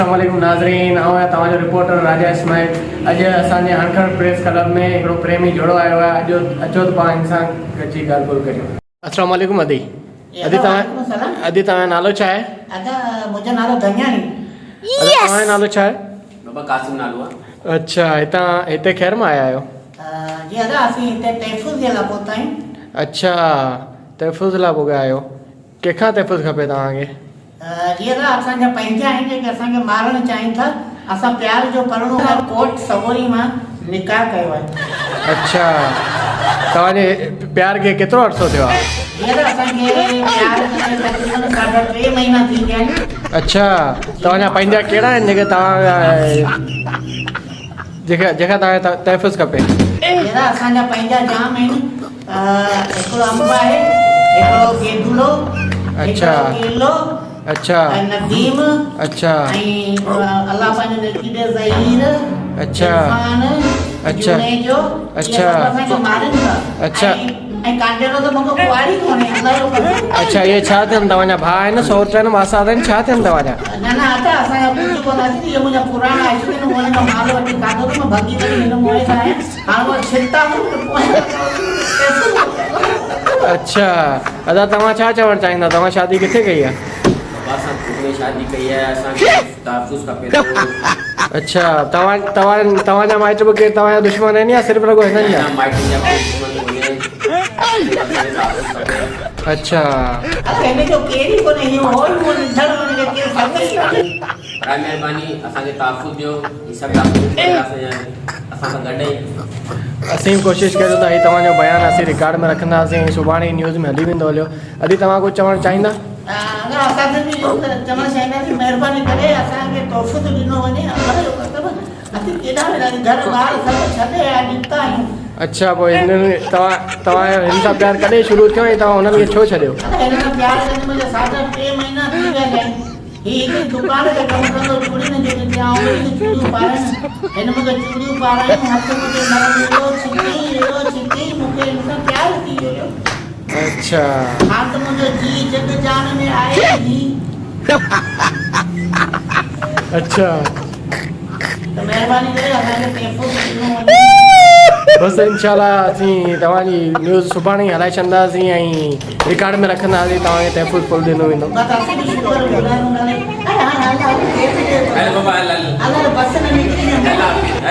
السلام عليڪم ناظرين آئون آهيان توهان جو رپورٽر راجا اسماعيل اڄ اسان جي هڻکڻ پريس ڪلب ۾ هڪڙو پريمي جوڙو آيو آهي اڄ اچو ته پاڻ هن سان گڏجي ڳالهه ٻولهه ڪريون. السلام عليڪم ادي ادي توهان ادي توهان جو نالو ڇا آهي؟ ادا منهنجو نالو ڌنياڻي. ادا توهان جو نالو ڇا آهي؟ بابا قاسم نالو آهي. اڇا هتان هتي خير مان آيا آهيو؟ جي ادا اسين هتي تحفظ جي لاء پهتا آهيون. اڇا تحفظ لاء پڳا آهيو ڪنهن کان تحفظ کپي توهان کي؟ جي ادا اسان جا پنهنجا آهن جيڪي اسان کي مارڻ چاهين ٿا اسان پيار جو پرڻو ڪورٽ سڳوري مان نڪاح ڪيو آهي. اڇا توهان جي پيار کي ڪيترو عرصو ٿيو آهي؟ جي ادا اسان کي پيار ڪندي تقريبن ساڍا ٽي مهينا ٿي ويا آهن. اڇا توهان جا پنهنجا ڪهڙا آهن جيڪي توهان جيڪا جيڪا توهان کي تحفظ کپي؟ جي ادا اسان جا پنهنجا جام آهن. هڪڙو انب آهي، هڪڙو گيدوڙو، اڇا. هڪڙو ڪيلو، اڇا. ۽ نديم، اڇا. ۽ الله پنهنجو نيڪي ڏي ظهير، اڇا. عرفان، اڇا. جوڻيجو، اهي اڇا. سڀ اسان کي مارين ٿا. اڇا. ۽ ڪانڊيرو ته مونکي ڪنواري ڪونهي، الله جو قسم. اڇا اهي ڇا ٿين توهان جا ڀاء آهن سئوٽ آهن ماسات آهن ڇا ٿين توهان جا؟ نه نه ادا اسان جا ڪجهه ڪونه اچن اهي منهنجا پراڻا عشق آهن مون هن کان مال وٺي کاڌو ته مان ڀڳي وڃي هن موهي سان آهيان. اڇا ادا توهان ڇا چوڻ چاهيندا توهان شادي ڪٿي ڪئي آ. بابا اسان ڪوٽ ۾ شادي ڪئي آهي اسان کي تحفظ کپي ٿو. اڇا توهان توهان توهان جا مائٽ به ڪير توهان جا دشمن آهن يا صرف رڳو هنن جا. نه مائٽن جا ڪوئي دشمن ڪونهي صرف اسان کي تحفظ کپي. اڇا. هن جو ڪير ئي ڪونهي هي هو ئي هو نڌڻ هن کي ڪير سمجهي ئي ڪونهي. براء مهرباني اسان کي تحفظ ڏيو هي سڀ ڊاڪيومينٽس وغيره اسان جا آهن اسان سان گڏ آهن. اسين به ڪوشش ڪريون ٿا هي توهان جو بيان اسين رڪارڊ ۾ رکنداسين ۽ سڀاڻي هي نيوز ۾ هلي ويندو هليو ادي توهان ڪجهه چوڻ چاهيندا. ادا اسان کي به اهو چوڻ چاهينداسين مهرباني ڪري اسان کي تحفظ ڏنو وڃي الله جو قسم اسين ڪيڏانهن وينداسين گهر ٻار سڀ ڇڏي آيا نڪتا آهيون. اڇا پوء هنن توهان توهان جو هن سان پيار ڪڏهن شروع ٿيو ۽ توهان هنن کي ڇو ڇڏيو؟ ادا هن سان پيار ڪندي منهنجا ساڍا ٽي مهينا ٿي ويا آهن. هي هڪڙي دڪان تي ڪم ڪندو چوڙين جو جتي آئون ويس چوڙيون پارائڻ هن مون کي چوڙيون پارايون هٿ منهنجو نرم اهڙو ڇڪيائين اهڙو ڇڪيائين مون کي هن سان پيار ٿي ويو. اڇا. هاڻ ته منهنجو جيء جڳ جان ۾ آهي ئي هي. اڇا. ته مهرباني ڪري اسان کي تحفظ ڏنو وڃي. بس انشاء الله اسين توهان جي نيوز سڀاڻي ئي هلائي ڇڏنداسين ۽ رڪارڊ ۾ رکنداسين توهان کي تحفظ فل ڏنو ويندو. بس اسين به شڪر گذار هونداسين. هل هل هل هل هل بابا هل هل هل هل بس ۾ نڪري وڃ. هل حافظ هل.